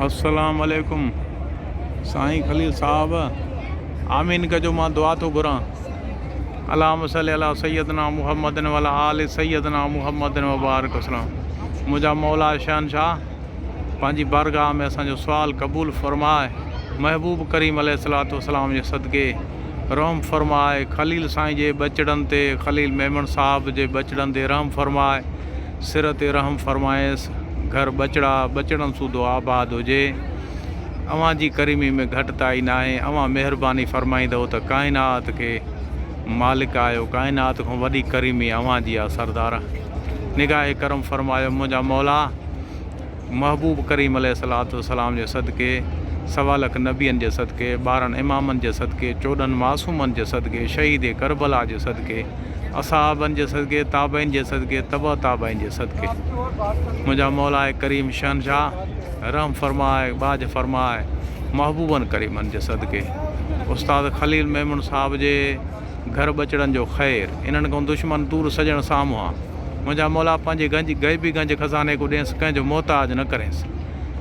السلام عليڪم سائين خليل صاحب آمين ڪجو مان دعا ٿو گهران اللهم صل علي سيدنا محمد وعلي آل سيدنا محمد وبارڪ وسلم منهنجا مولا شهنشاهه پنهنجي بارگاهه ۾ اسان جو سوال قبول فرماء محبوب ڪريم عليه الصلوة والسلام جي صدقي رحم فرماء خليل سائين جي ٻچڙن تي خليل ميمڻ صاحب جي ٻچڙن تي رحم فرماء سر تي رحم فرمائيس، گهر ٻچڙا ٻچڙن سوڌو آباد هجي. اوهان جي ڪريمي ۾ گهٽتائي ناهي، اوهان مهرباني فرمائيندؤ ته ڪائنات کي مالڪ آهيو، ڪائنات کان وڏي ڪريمي اوهان جي آ سردار. نگاهه ڪرم فرمايو منهنجا مولا. محبوب ڪريم عليه الصلوة والسلام جي صدقي، سوا لک نبين جي صدقي، 12 امامن جي صدقي، 14 معصومن جي صدقي، شهيد ڪربلا جي صدقي، اصحابن جي صدقي، تابعين جي صدقي، تبع تابعين جي صدقي. منهنجا مولاء ڪريم شهنشاهه رحم فرماء ٻاجهه فرماء محبوبن ڪريمن جي صدقي. استاد خليل ميمڻ صاحب جي گهر ٻچڙن جو خير، انهن کان دشمن دور سڄڻ سامهان. منهنجا مولا پنهنجي گنج غيبي گنج خزاني ڪو ڏينس ڪنهن جو محتاج نه ڪرينس.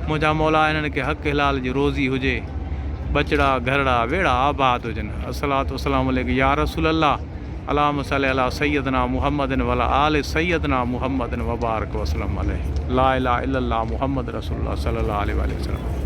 منهنجا مولا انهن کي حق حلال جي روزي هجي. ٻچڙا گهرڙا ويڙها آباد هجن. الصلوة والسلام عليڪ يا رسول الله اللهم صل علي سيدنا محمد وعلي آل سيدنا محمد وبارڪ وسلم عليه لا اله الا الله محمد رسول الله صلي الله عليه واله وسلم.